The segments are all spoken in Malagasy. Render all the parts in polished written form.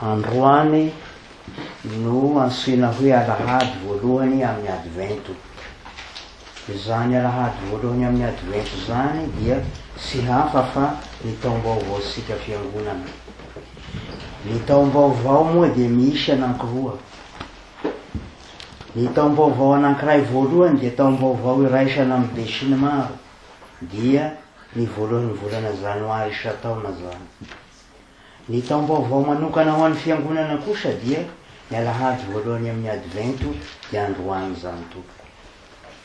Androany no antsoina hoe alahady voalohany amin'ny Advento. Izany alahady voalohany amin'ny Advento izany dia tsy hafa fa ny taom-baovaontsika Fiangonana. Ny taom-baovao moa dia misy anankiroa. Ny taom-baovao anankiray voalohany dia taom-baovao iraisana amin'ny besinimaro, dia ny voalohan'ny volana janoary isan-taona izany. Ny taom-baovao manokana ho an'ny Fiangonana kosa dia ny alahady voalohany amin'ny Advento dia androany izany tompoko.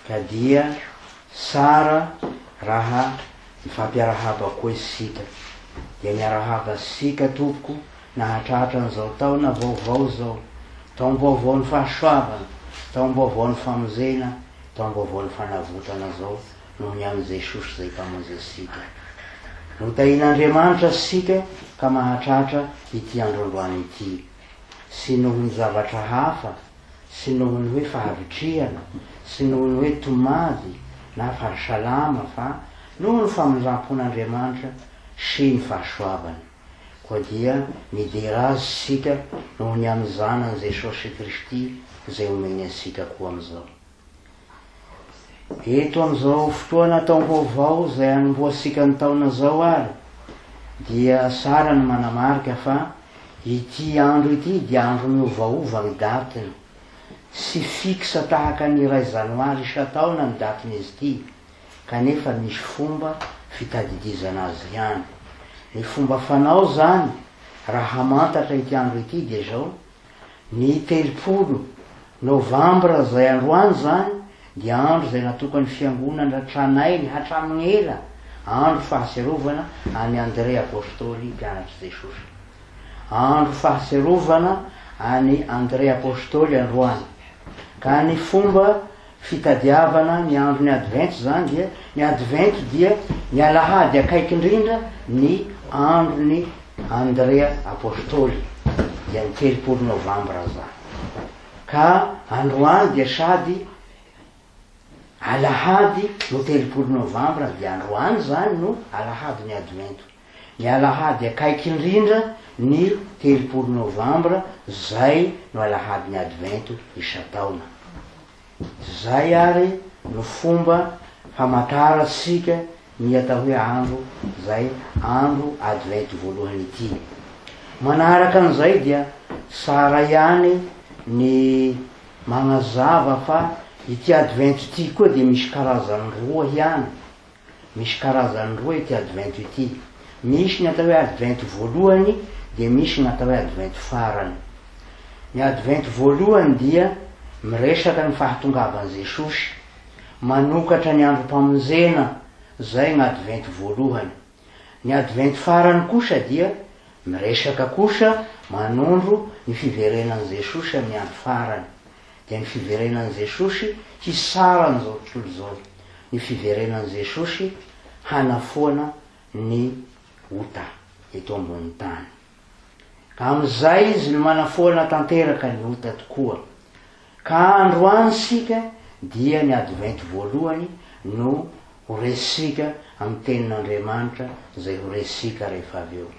Ka dia tsara raha mifampiarahaba koa isika. Dia miarahaba antsika tompoko nahatratra an'izao taona vaovao izao, taom-baovaon'ny fahasoavana, taom-baovaon'ny famonjena, taom-baovaon'ny fanavotana izao noho ny amin'i Jesosy izay Mpamonjy antsika. Notahian'Andriamanitra isika ka mahatratra ity andro androany ity. Tsy noho ny zavatra hafa, tsy noho ny hoe fahavitrihana, tsy noho ny hoe tomady na fahasalama fa noho ny famindram-pon'Andriamanitra sy ny fahasoavany. Koa dia midera Azy isika noho ny amin'ny Zanany Jesosy Kristy izay omeny antsika koa amin'izao. Eto amin'izao fotoana taom-baovao izay hanombohantsika ny taona izao ary dia tsara ny manamarika fa ity andro ity dia andro miovaova ny datiny. Tsy fixe tahaka ny iray janoary isan-taona ny datin'izy ity kanefa misy fomba fitadidizana azy ihany. Ny fomba fanao izany raha hamantatra ity andro ity dia izao, Ny 30 Novambra izay androany izany dia andro izay natokan'ny Fiangonana tranainy hatramin'ny ela, andro fahatsiarovana an'i André Apostoly mpianatr'i Jesosy. Andro fahatsiarovana an'i André Apostoly androany. Ka ny fomba fitadiavana ny andron'ny Advento izany dia, ny Advento dia ny alahady akaiky indrindra ny andron'i Andrea Apostoly, dia ny 30 novambra izany. Ka androany dia sady alahady no 30 novambra dia androany izany no alahadin'ny Advento. Ny alahady akaiky indrindra ny 30 novambra zay no alahadin'ny Advento isan-taona. Zay ary no fomba famantarantsika ny atao hoe andro zay andro Advento voalohany ity. Manaraka an'izay dia tsara ihany ny magnazava fa ity Advento ity koa dia misy karazany roa ihany. Misy karazany roa ity Advento ity. Misy ny atao hoe Advento voalohany dia misy ny atao hoe Advento farany. Ny Advento voalohany dia miresaka ny fahatongavan'i Jesosy, manokatra ny androm-pamonjena, izay ny Advento voalohany. Ny Advento farany kosa dia miresaka kosa manondro ny fiverenan'i Jesosy amin'ny andro farany. Dia ny fiverenan'i Jesosy hitsara an'izao tontolo izao, ny fiverenan'i Jesosy hanafoana ny ota eto ambonin'ny tany. Ka amin'izay Izy no manafoana tanteraka ny ota tokoa. Ka androany isika dia ny Advento voalohany no ho resika amin'ny Tenin'Andriamanitra izay ho resika rehefa avy eo.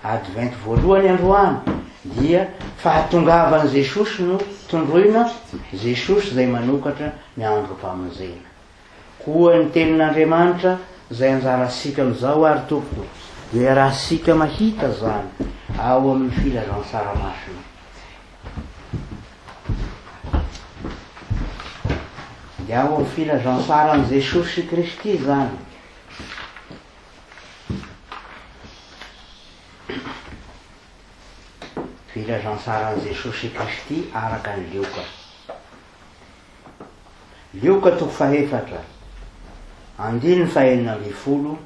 Advento voalohany androany dia fahatongavan'i Jesosy no tondroina, Jesosy izay manokatra ny androm-pamonjena. Koa ny Tenin'Andriamanitra izay anjarantsika amin'izao ary tompoko dia iarahantsika mahita izany ao amin'ny Filazantsara Masina. Dia ao amin'ny Filazantsaran'i Jesosy Kristy izany. Filazantsaran'i Jesosy Kristy araka an'i Lioka. Lioka toko fahefatra, andininy fahenina ambin'ny folo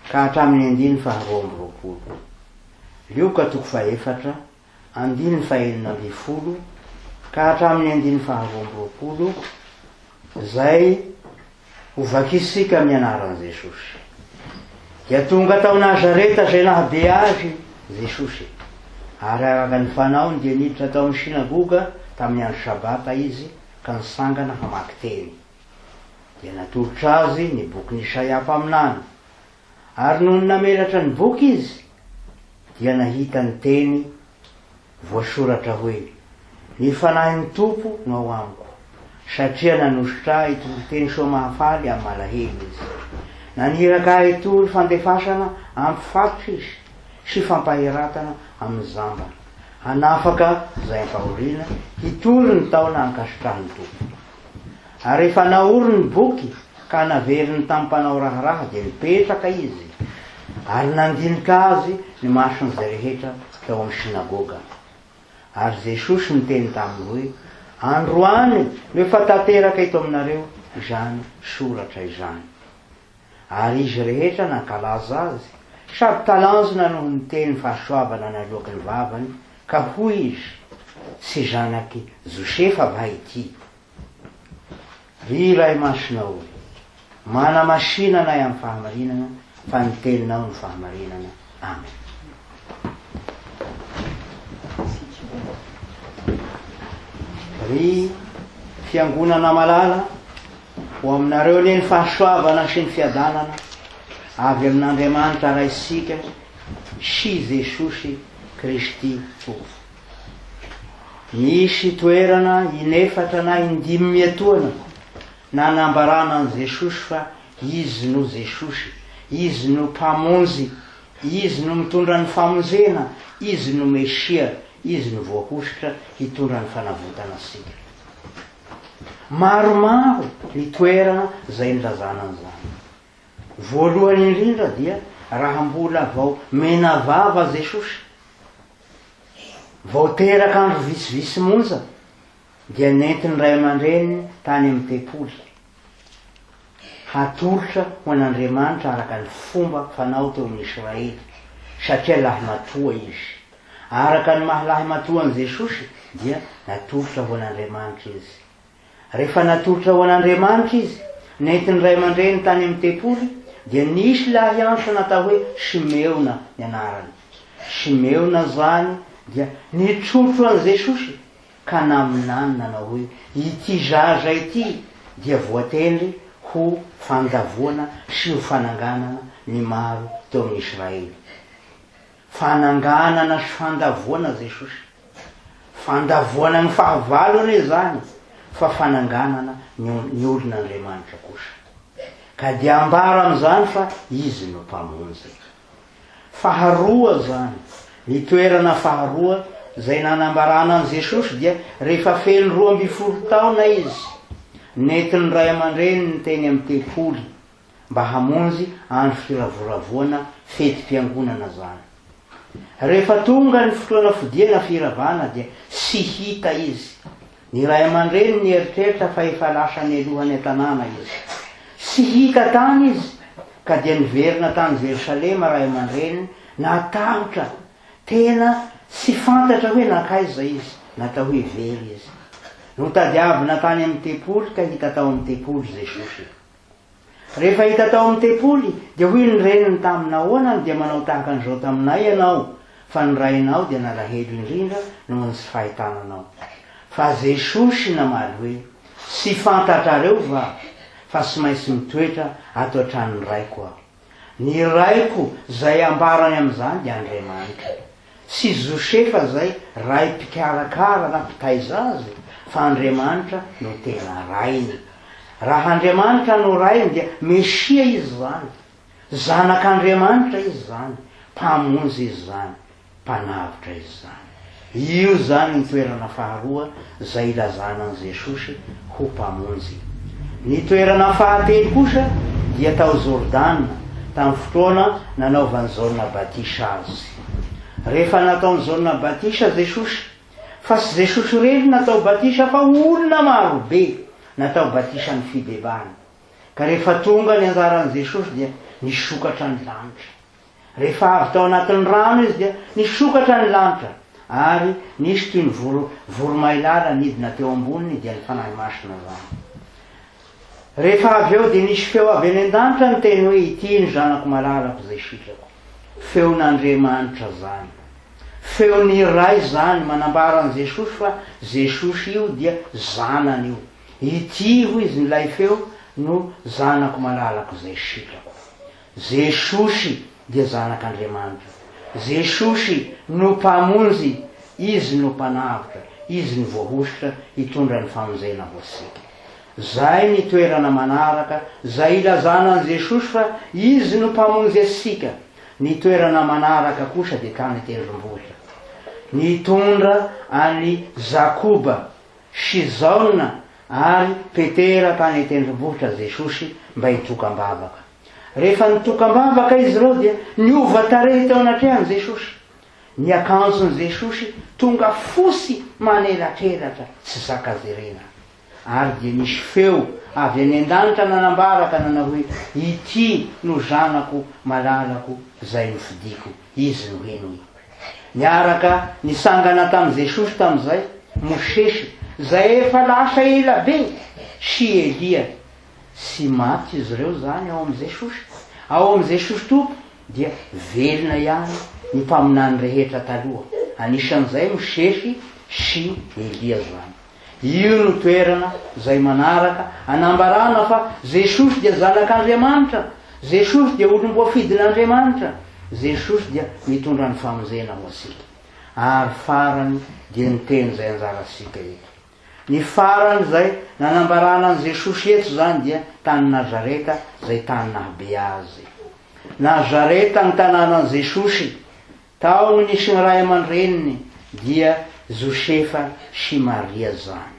ka hatramin'ny andininy faharoa amby roapolo. Lioka toko fahefatra, andininy fahenina ambin'ny folo ka hatramin'ny andininy faharoa amby roapolo, izay ho vakisika amin'ny anaran'i Jesosy. Dia tonga tao Nazareta izay nahabe azy Jesosy, ary araka ny fanaony dia niditra tao amin'ny synagoga tamin'ny andro Sabata izy ka nisangana hamaky teny. Dia natolotra azy ny bokin'i Isaia mpaminany, ary nony namelatra ny boky izy, dia nahita ny teny. Voasoratra hoe, Ny Fanahin'ny Tompo no ao amiko, satria nanosotra ahy hitory teny soa mahafaly amin'ny malahelo Izy. Naniraka ahy hitory fandefasana ampifatotra Izy sy fampahiratana amin'ny jamba, hanafaka izay ampahoriana, hitory ny taona ankasitrahan'ny Tompo. Ary rehefa naoriny ny boky ka naveriny tamin'ny mpanao raharaha dia nipetraka izy, ary nandinika azy ny mason'izay rehetra tao amin'ny synagoga. Ary Jesosy niteny taminy hoe, Androany no efa tanteraka eto aminareo izany soratra izany. Ary izy rehetra nankalaza azy, sady talanjona noho ny teny fahasoavana naloaky ny vavany, ka hoy izy, Tsy zanak'i Josefa va ity? Ry Ray Masina ô, manamasina anay amin'ny fahamarinana, fa ny teninao no fahamarinana. Amen. Ry Fiangonana malala, Ho aminareo anie ny fahasoavana sy ny fiadanana avy amin'Andriamanitra Raintsika sy Jesosy Kristy Tompo. Nisy toerana inefatra na indimy miatoana nanambarana an'i Jesosy fa Izy no Jesosy, Izy no Mpamonjy, Izy no mitondra ny famonjena, Izy no Mesia, Izy no voahosotra hitondra ny fanavotana antsika. Maromaro ny toerana izay nilazana an'izany. Voalohany indrindra dia raha mbola vao menavava Jesosy, vao teraka andro vitsivitsy monja, dia nentin'ny ray aman-dreniny tany amin'ny tempoly, hatolotra ho an'Andriamanitra araka ny fomba fanao teo amin'ny Israely, satria lahimatoa izy. Araka ny maha lahimatoa an'i Jesosy dia natolotra ho an'Andriamanitra izy. Rehefa natolotra ho an'Andriamanitra izy, nentin'ny ray aman-dreniny tany amin'ny tempoly, dia nisy lahy antitra natao hoe Simeona ny anarany. Simeona izany dia nitrotro an'i Jesosy ka naminany nanao hoe, Ity zaza ity dia voatendry ho fandavoana sy ho fananganana ny maro teo amin'ny Israely. Fananganana sy fandavoana Jesosy. Fandavoana ny fahavalo anie izany fa fananganana ny ny olon'Andriamanitra kosa. Ka dia ambara amin'izany fa Izy no Mpamonjy. Faharoa izany, ny toerana faharoa izay nanambarana an'i Jesosy dia rehefa feno 12 taona Izy, nentin'ny ray aman-dreniny teny amin'ny tempoly. mba hamonjy andro firavoravoana fetim-piangonana zany. Rehefa tonga ny fotoana fodiana firavana dia tsy hita izy. Ny ray aman-dreny nieritreritra fa efa lasa nialoha any an-tanàna izy. Tsy hita tany izy ka dia niverina tany Jerosalema ray aman-dreniny natahotra tena tsy fantatra hoe nankaiza izy, natao hoe very izy. Notadiavina tany amin'ny tempoly ka hita tao amin'ny tempoly Jesosy. Rehefa hita tao amin'ny tempoly, dia hoy ny reniny taminy, Nahoana no dia manao tahaka an'izao taminay ianao, fa ny rainao dia nalahelo indrindra noho ny tsy fahitana anao? Fa Jesosy namaly hoe, Tsy fantatrareo va fa tsy maintsy mitoetra ato an-tranon'ny Raiko Aho? Ny Raiko izay ambarany amin'izany dia Andriamanitra. Tsy Josefa izay ray mpikarakara na mpitaiza azy fa Andriamanitra no tena rainy. Raha Andriamanitra no rainy dia Mesia izy izany, Zanak'Andriamanitra izy izany, Mpamonjy izy izany, Mpanavotra izy izany. Io izany ny toerana faharoa izay ilazana an'i Jesosy ho Mpamonjy. Ny toerana fahatelo kosa dia tao Jordana, tamin'ny fotoana nanaovan'i Jaona batisa azy. Rehefa nataon'i Jaona batisa Jesosy, fa tsy Jesosy irery no natao batisa fa olona maro be natao batisan'ny fibebahana. Ka rehefa tonga ny anjaran'i Jesosy dia nisokatra ny lanitra. Rehefa avy tao anatin'ny rano izy dia nisokatra ny lanitra, ary nisy toy ny voro, voromailala nidina teo amboniny, dia ny Fanahy Masina izany. Rehefa avy eo dia nisy feo avy any an-danitra niteny hoe, Ity ny Zanako malalako izay sitrako. Feon'Andriamanitra izany. Feon'ny Ray izany, manambara an'i Jesosy fa Jesosy io dia Zanany io. Ity, hoy izy, ilay feo no Zanako malalako izay sitrako. Jesosy dia Zanak'Andriamanitra. Jesosy no Mpamonjy. Izy no Mpanavotra, Izy no voahosotra hitondra ny famonjena ho antsika. Zay ny toerana manaraka zay ilazana an'i Jesosy fa Izy no Mpamonjy antsika. Ny toerana manaraka kosa dia tany an-tendrombohitra. Nitondra an'i Jakoba sy Jaona ary Petera tany an-tendrombohitra Jesosy mba hitokam-bavaka. Rehefa nitokam-bavaka izy ireo dia niova tarehy teo anatrehan'i Jesosy. Ny akanjon'i Jesosy tonga fotsy manelatrelatra tsy zaka jerena. Ary dia nisy feo avy any an-danitra nanambara ka nanao hoe, Ity no Zanako malalako izay nofidiko, Izy no henoy. Niaraka nitsangana tamin'i Jesosy tamin'izay Mosesy, izay efa lasa ela be, sy Elia. Tsy maty izy ireo izany ao amin'i Jesosy. Ao amin'i Jesosy Tompo dia velona ihany ny mpaminany rehetra taloha, anisan'izay Mosesy sy Elia izany. Io no toerana izay manaraka anambarana fa Jesosy dia Zanak'Andriamanitra, Jesosy dia olom-boafidin'Andriamanitra, Jesosy dia mitondra ny famonjena ho antsika. Ary farany dia ny teny izay anjarantsika eto. Ny farany izay nanambarana an'i Jesosy eto izany dia tany Nazareta izay tany nahabe Azy. Nazareta ny tanànan'i Jesosy, Tao no nisy ny ray aman-dreniny, dia Josefa sy Maria izany.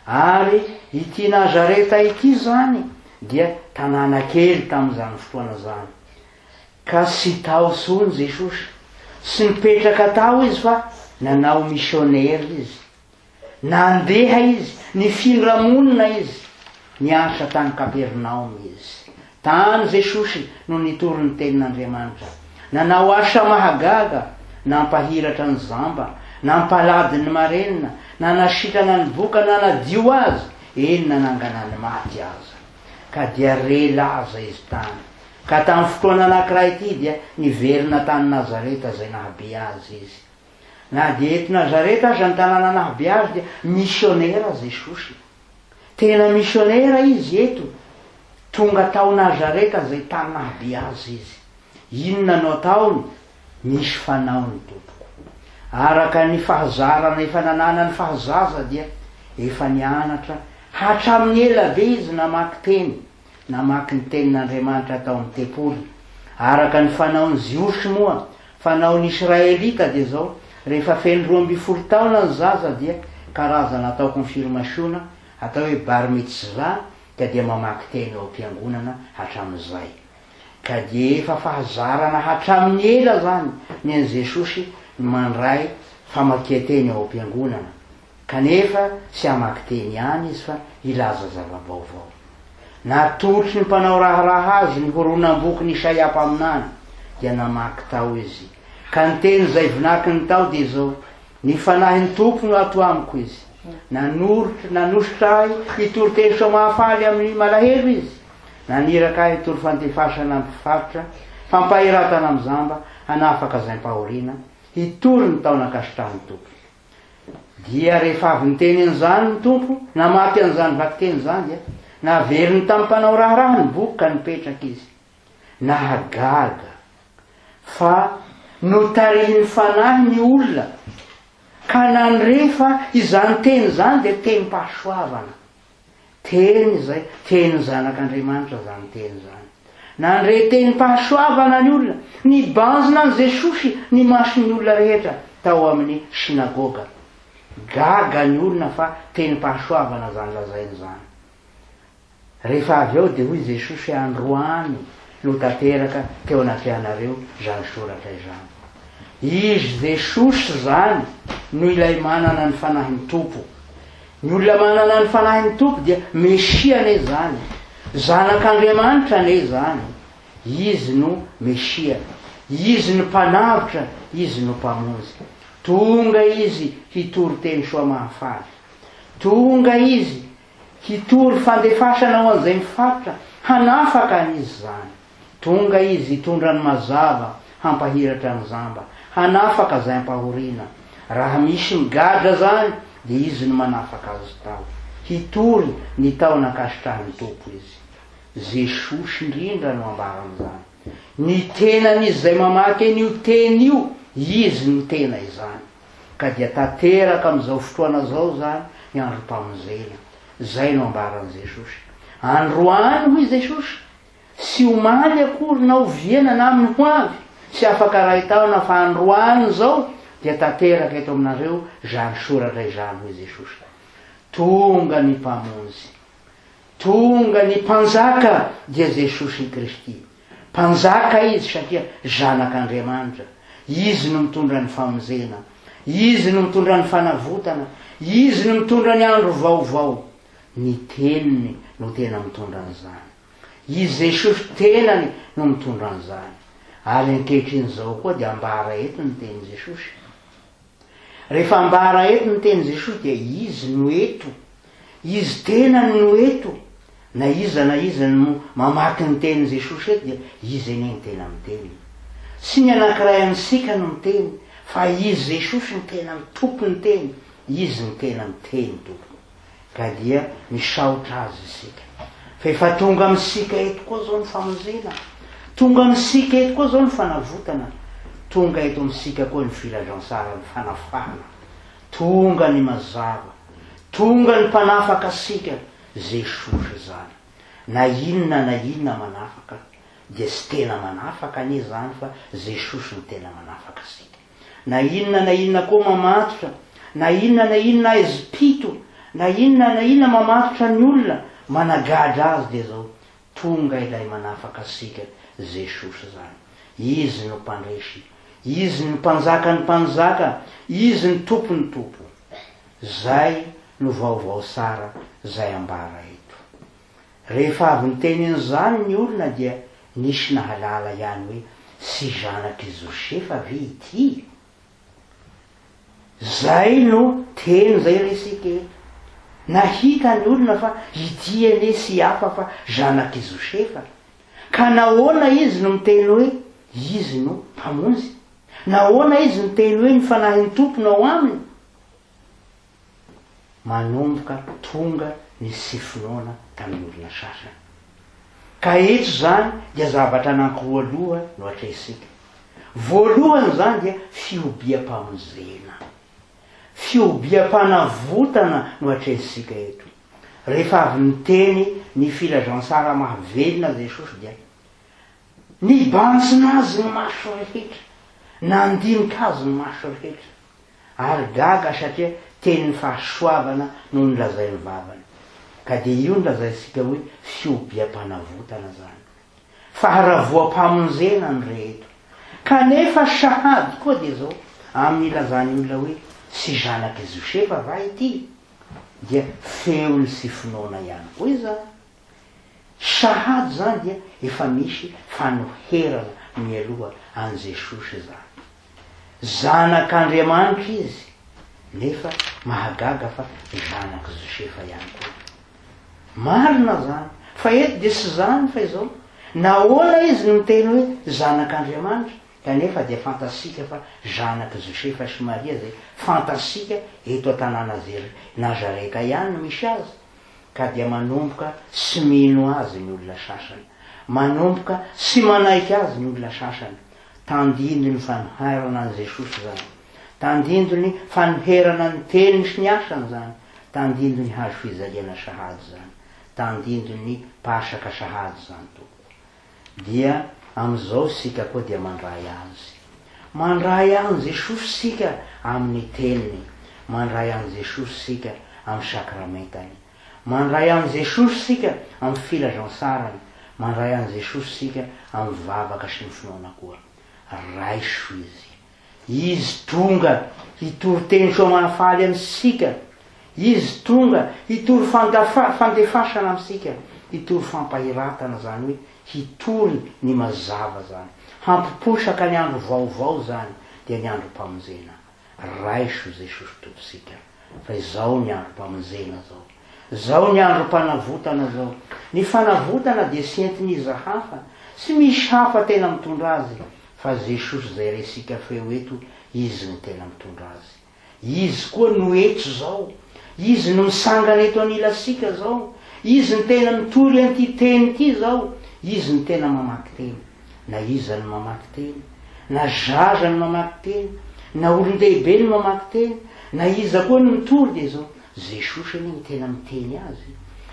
Ary ity Nazareta ity izany dia tanàna kely tamin'izany fotoana izany. Ka tsy tao intsony Jesosy. Tsy nipetraka tao Izy fa nanao misionera Izy. Nandeha izy, nifindra monina izy, niasa tany Kapernaomy izy. Tany Jesosy no nitory ny tenin'Andriamanitra. Nanao asa mahagaga, nampahiratra ny jamba, nampalady ny marenina, nanasitrana ny boka, nanadio azy, eny nanangana ny maty aza. Ka dia re laza izy tany. Ka tamin'ny fotoana anankiray ity dia niverina tany Nazareta izay nahabe azy izy. Na dia eto Nazareta aza ny tanàna nahabe azy dia misionera Jesosy. Tena misionera izy eto. Tonga tao Nazareta izay tany nahabe azy izy. Inona no ataony? Misy fanaony tompoko. Araka ny fahazarana efa nananany fahazaza dia efa nianatra hatramin'ny ela be izy namaky teny. Namaky ny Tenin'Andriamanitra tao amin'ny tempoly. Araka ny fanaon'ny Jiosy moa, fanaon'ny Israelita dia izao, rehefa feno 12 taona ny zaza dia karazana atao konfirmasiona, atao hoe bar mitzvah, ka dia mamaky teny ao am-piangonana hatramin'izay. Ka dia efa fahazarana hatramin'ny ela izany ny an'i Jesosy ny mandray famakian-teny ao am-piangonana. Kanefa tsy hamaky teny ihany izy fa hilaza zava-baovao. Natolotry ny mpanao raharaha azy ny horonam-bokin'i Isaia mpaminany, dia namaky tao izy. Ka ny teny izay vinakiny tao dia izao, Ny Fanahin'ny Tompo no ato amiko izy. Nanoritra, nanosotra ahy hitory teny soa mahafaly amin'ny malahelo izy. Naniraka ahy hitory fandefasana amin'ny mpivarotra, fampahiratana amin'ny jamba, hanafaka izay mpahoriana, hitory ny taona ankasitrahan'ny Tompo. Dia rehefa avy niteny an'izany ny Tompo, namaky an'izany vakiteny izany dia naveriny tamin'ny mpanao raharaha ny boky ka nipetraka izy. Nahagaga fa notarihin'ny Fanahy ny olona ka nandre fa izany teny izany dia tenim-pahasoavana. Teny izay, tenin'ny Zanak'Andriamanitra izany teny izany. Nandre tenim-pahasoavana ny olona, nibanjina an'i Jesosy ny mason'ny olona rehetra tao amin'ny synagoga. Gaga ny olona fa tenim-pahasoavana izany lazainy izany. Rehefa avy eo dia hoy Jesosy hoe androany no tanteraka teo anatrehanareo izany soratra izany. Izy Jesosy izany no ilay manana ny Fanahin'ny Tompo. Ny olona manana ny Fanahin'ny Tompo dia Mesia anie izany, Zanak'Andriamanitra anie izany. Izy no Mesia, Izy no Mpanavotra, Izy no Mpamonjy. Tonga Izy hitory teny soa mahafaly. Tonga Izy hitory fandefasana ho an'izay mifatotra, hanafaka an'izy izany. Tonga Izy hitondra ny mazava, hampahiratra ny jamba, hanafaka izay ampahoriana. Raha misy migadra izany, dia Izy no manafaka azy tao. Hitory ny taona ankasitrahan'ny Tompo Izy. Jesosy indrindra no ambaran'izany. Ny tenan'izy izay mamaky an'io teny io, Izy no tena izany. Ka dia tanteraka amin'izao fotoana izao izany ny androm-pamonjena. Izay no ambaran'i Jesosy. Androany hoy Jesosy, tsy omaly akory na oviana na amin'ny ho avy, tsy afaka iray taona fa androany izao dia tanteraka eto aminareo izany soratra izany hoy Jesosy. Tonga ny Mpamonjy. Tonga ny Mpanjaka dia Jesosy Kristy. Mpanjaka Izy satria Zanak'Andriamanitra. Izy no mitondra ny famonjena. Izy no mitondra ny fanavotana. Izy no mitondra ny andro vaovao. Ny Teniny no tena mitondra an'izany. Izy Jesosy tenany no mitondra an'izany. Ary ankehitriny izao koa dia ambara eto ny tenin'i Jesosy. Rehefa ambara eto ny tenin'i Jesosy dia Izy no eto. Izy tenany no eto. Na iza na iza no mamaky ny tenin'i Jesosy eto dia Izy anie no tena miteny. Tsy ny anankiray amintsika no miteny fa Izy Jesosy no tena mitompo ny teny. Izy no tena miteny tompoko. Ka dia misaotra Azy isika. Fa efa tonga amintsika eto koa izao ny famonjena. Tonga amintsika eto koa izao ny fanavotana. Tonga eto amintsika koa ny filazantsaran'ny fanafahana. Tonga ny mazava. Tonga ny mpanafaka antsika, Jesosy izany. Na inona na inona manafaka dia tsy tena manafaka anie izany fa Jesosy no tena manafaka antsika. Na inona na inona koa mamatotra, na inona na inona aizim-pito, na inona na inona mamatotra ny olona, managadra azy dia zao, tonga ilay manafaka antsika, Jesosy izany. Izy no mpandresy, Izy no mpanjakan'ny mpanjaka, Izy no tompon'ny tompo. Zay no vaovao tsara zay ambara eto. Rehefa avy niteny an'izany ny olona dia nisy nahalala ihany hoe tsy zanak'i Josefa ve ity? Zay no teny zay resika eto. Nahita ny olona fa ity anie tsy hafa fa zanak'i Josefa. Ka nahoana izy no miteny hoe izy no Mpamonjy? Nahoana izy miteny hoe ny Fanahin'ny Tompo no ao aminy? Manomboka tonga ny tsy finoana tamin'ny olona sasany. Ka eto izany dia zavatra anankiroa loha no atrehintsika. Voalohany izany dia fihobiam-pamonjena. Fihobiam-panavotana no atrehintsika eto. Rehefa avy niteny ny filazantsara mahavelona Jesosy dia nibanjina azy ny maso rehetra, nandinika azy ny maso rehetra. Ary gaga satria tenin'ny fahasoavana no nolazain'ny vavany. Ka dia io no lazaintsika hoe fihobiam-panavotana izany. Faharavoam-pamonjena ny re eto. Kanefa sahady koa dia izao, amin'ny ilazan'ny olona hoe tsy zanak'i Josefa va ity? Dia feon'ny tsy finoana ihany koa izany. Sahady izany dia efa misy fanoherana mialoha an'i Jesosy izany. Zanak'Andriamanitra izy, nefa mahagaga fa zanak'i Josefa ihany koa. Marina izany, fa eto dia tsy izany fa izao, nahoana izy no miteny hoe zanak'Andriamanitra, kanefa dia fantatsika fa zanak'i Josefa sy Maria izay fantatsika eto an-tanàna Nazareta ihany no misy azy, ka dia manomboka tsy mino azy ny olona sasany, manomboka tsy manaiky azy ny olona sasany, Tandindon'ny fanoherana an'i Jesosy izany. Tandindon'ny fanoherana ny teniny sy ny asany izany. Tandindon'ny hazo fijaliana sahady izany. Tandindon'ny Pasaka sahady izany, tompoko. Dia amin'izao isika koa dia mandray Azy. Mandray an'i Jesosy isika amin'ny teniny. Mandray an'i Jesosy isika amin'ny sakramentany. Mandray an'i Jesosy isika amin'ny filazantsarany, mandray an'i Jesosy isika amin'ny vavaka sy ny finoana koa. Raiso Izy. Izy tonga hitory teny soa mahafaly amintsika. Izy tonga hitory fandefasana amintsika, hitory fampahiratana, izany hoe hitory ny mazava izany, hampiposaka ny andro vaovao izany, dia ny androm-pamonjena. Raiso Jesosy Tompontsika fa izao ny androm-pamonjena zao. Zao ny androm-panavotana zao. Ny fanavotana dia tsy entin'iza hafa, tsy misy hafa tena mitondra azy fa Jesosy zay resika feo eto Izy no tena mitondra azy. Izy koa no eto zao. Izy no misangana eto anilasika zao. Izy no tena mitory an'ity teny ity zao. Izy no tena mamaky teny. Na iza no mamaky teny, na zaza no mamaky teny, Na olon-dehibe no mamaky teny, na iza koa no mitory dia izao, Jesosy anie no tena miteny azy.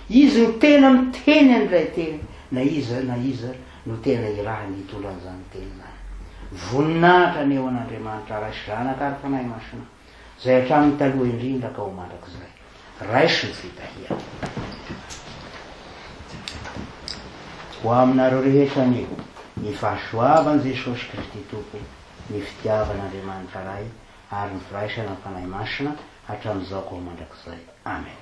Izy no tena miteny an'ilay teny, na iza na iza no tena irahiny hitondra an'izany teny izany. Voninahitra anie ho an'Andriamanitra Ray sy Zanaka ary Fanahy Masina, izay hatramin'ny taloha indrindra ka ho mandrakizay. Raiso ny fitahiana. Ho aminareo rehetra anie ny fahasoavan'i Jesosy Kristy Tompo, ny fitiavan'Andriamanitra Ray ary ny firaisana amin'ny Fanahy Masina hatramin'izao ka ho mandrakizay. Amen.